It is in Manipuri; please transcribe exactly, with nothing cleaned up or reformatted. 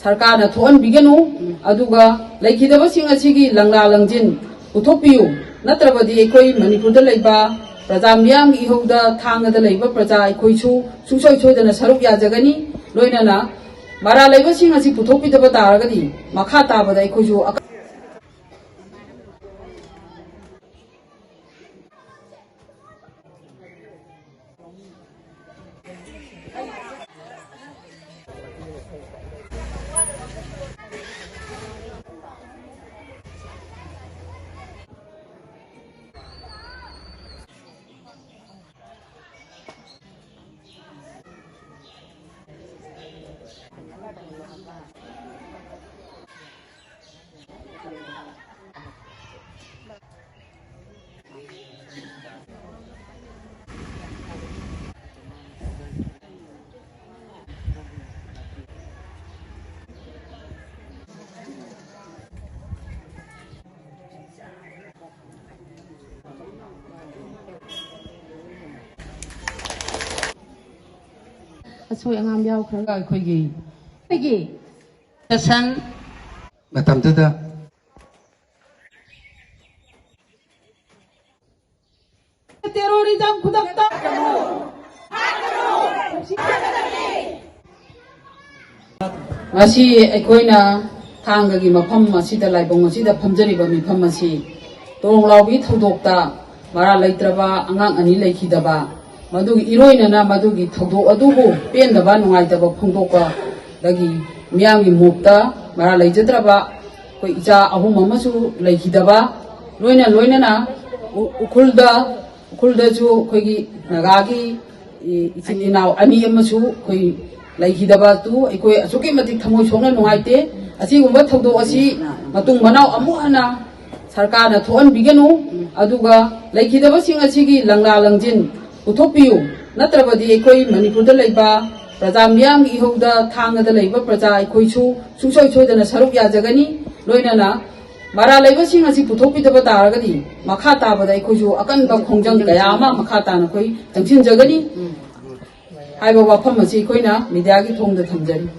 ꯁꯔꯀꯥꯔꯅ ꯊꯣꯛꯍꯟꯕꯤꯒꯅꯨ꯫ ꯑꯗꯨꯒ ꯂꯩꯈꯤꯗꯕꯁꯤꯡ ꯑꯁꯤꯒꯤ ꯂꯪꯂꯥ ꯂꯪꯖꯤꯟ ꯄꯨꯊꯣꯛꯄꯤꯌꯨ꯫ ꯅꯠꯇ꯭ꯔꯕꯗꯤ ꯑꯩꯈꯣꯏ ꯃꯅꯤꯄꯨꯔꯗ ꯂꯩꯕ ꯄ꯭ꯔꯖꯥ ꯃꯤꯌꯥꯝꯒꯤ ꯏꯍꯧꯗ ꯊꯥꯡꯒꯗ ꯂꯩꯕ ꯄ꯭ꯔꯖꯥ ꯑꯩꯈꯣꯏꯁꯨ ꯁꯨꯡꯁꯣꯏ ꯁꯣꯏꯗꯅ ꯁꯔꯨꯛ ꯌꯥꯖꯒꯅꯤ꯫ ꯂꯣꯏꯅꯅ ꯃꯔꯥꯜ ꯂꯩꯕꯁꯤꯡ ꯑꯁꯤ ꯄꯨꯊꯣꯛꯄꯤꯗꯕ ꯇꯥꯔꯒꯗꯤ ꯃꯈꯥ ꯇꯥꯕꯗ ꯑꯩꯈꯣꯏꯁꯨ ꯑꯀ- ꯑꯁꯣꯏ ꯑꯉꯥꯝ ꯌꯥꯎꯈ꯭ꯔꯒ ꯑꯩꯈꯣꯏꯒꯤ ꯑꯩꯈꯣꯏꯒꯤ ꯁꯦꯁꯟ ꯃꯇꯝꯗꯨꯗ ꯇꯦꯔꯣꯔꯤꯖꯝ ꯈꯨꯗꯛꯇ ꯉꯁꯤ ꯑꯩꯈꯣꯏꯅ ꯊꯥꯡꯒꯒꯤ ꯃꯐꯝ ꯑꯁꯤꯗ, ꯂꯥꯏꯕꯨꯡ ꯑꯁꯤꯗ ꯐꯝꯖꯔꯤꯕ ꯃꯤꯐꯝ ꯑꯁꯤ ꯇꯣꯔꯣꯡ ꯂꯥꯎꯕꯤ ꯊꯧꯗꯣꯛꯇ ꯃꯔꯥꯜ ꯂꯩꯇ꯭ꯔꯕ ꯑꯉꯥꯡ ꯑꯅꯤ ꯂꯩꯈꯤꯗꯕ, ꯃꯗꯨꯒꯤ ꯏꯔꯣꯏꯅꯅ ꯃꯗꯨꯒꯤ ꯊꯧꯗꯣꯛ ꯑꯗꯨꯕꯨ ꯄꯦꯟꯗꯕ, ꯅꯨꯡꯉꯥꯏꯇꯕ ꯐꯣꯡꯗꯣꯛꯄꯗꯒꯤ ꯃꯤꯌꯥꯝꯒꯤ ꯃꯣꯠꯇ ꯃꯔꯥꯜ ꯂꯩꯖꯗ꯭ꯔꯕ ꯑꯩꯈꯣꯏ ꯏꯆꯥ ꯑꯍꯨꯝ ꯑꯃꯁꯨ ꯂꯩꯈꯤꯗꯕ, ꯂꯣꯏꯅ ꯂꯣꯏꯅꯅ ꯎ-, ꯎꯈ꯭ꯔꯨꯜꯗ, ꯎꯈ꯭ꯔꯨꯜꯗꯁꯨ ꯑꯩꯈꯣꯏꯒꯤ ꯅꯥꯒꯥꯒꯤ ꯏ-, ꯏꯆꯤꯟ ꯏꯅꯥꯎ ꯑꯅꯤ ꯑꯃꯁꯨ ꯑꯩꯈꯣꯏ ꯂꯩꯈꯤꯗꯕꯗꯨ ꯑꯩꯈꯣꯏ ꯑꯁꯨꯛꯀꯤ ꯃꯇꯤꯛ ꯊꯃꯣꯏ ꯁꯣꯛꯅ ꯅꯨꯡꯉꯥꯏꯇꯦ꯫ ꯑꯁꯤꯒꯨꯝꯕ ꯊꯧꯗꯣꯛ ꯑꯁꯤ ꯃꯇꯨꯡ ꯃꯅꯥꯎ ꯑꯃꯨꯛ ꯍꯟꯅ ꯁꯔꯀꯥꯔꯅ ꯊꯣꯛꯍꯟꯕꯤꯒꯅꯨ꯫ ꯑꯗꯨꯒ ꯂꯩꯈꯤꯗꯕꯁꯤꯡ ꯑꯁꯤꯒꯤ ꯂꯪꯂꯥ ꯂꯪꯖꯤꯟ ꯄꯨꯊꯣꯛꯄꯤꯌꯨ꯫ ꯅꯠꯇ꯭ꯔꯕꯗꯤ ꯑꯩꯈꯣꯏ ꯃꯅꯤꯄꯨꯔꯗ ꯂꯩꯕ ꯄ꯭ꯔꯖꯥ ꯃꯤꯌꯥꯝꯒꯤ ꯏꯍꯧꯗ ꯊꯥꯡꯒꯗ ꯂꯩꯕ ꯄ꯭ꯔꯖꯥ ꯑꯩꯈꯣꯏꯁꯨ ꯁꯨꯡꯁꯣꯏ ꯁꯣꯏꯗꯅ ꯁꯔꯨꯛ ꯌꯥꯖꯒꯅꯤ꯫ ꯂꯣꯏꯅꯅ ꯃꯔꯥꯜ ꯂꯩꯕꯁꯤꯡ ꯑꯁꯤ ꯄꯨꯊꯣꯛꯄꯤꯗꯕ ꯇꯥꯔꯒꯗꯤ ꯃꯈꯥ ꯇꯥꯕꯗ ꯑꯩꯈꯣꯏꯁꯨ ꯑꯀꯟꯕ ꯈꯣꯡꯖꯪ ꯀꯌꯥ ꯑꯃ ꯃꯈꯥ ꯇꯥꯅ ꯑꯩꯈꯣꯏ ꯆꯪꯁꯤꯟꯖꯒꯅꯤ ꯍꯥꯏꯕ ꯋꯥꯐꯝ ꯑꯁꯤ ꯑꯩꯈꯣꯏꯅ ꯃꯤꯗꯤꯌꯥꯒꯤ ꯊꯣꯡꯗ ꯊꯝꯖꯔꯤ꯫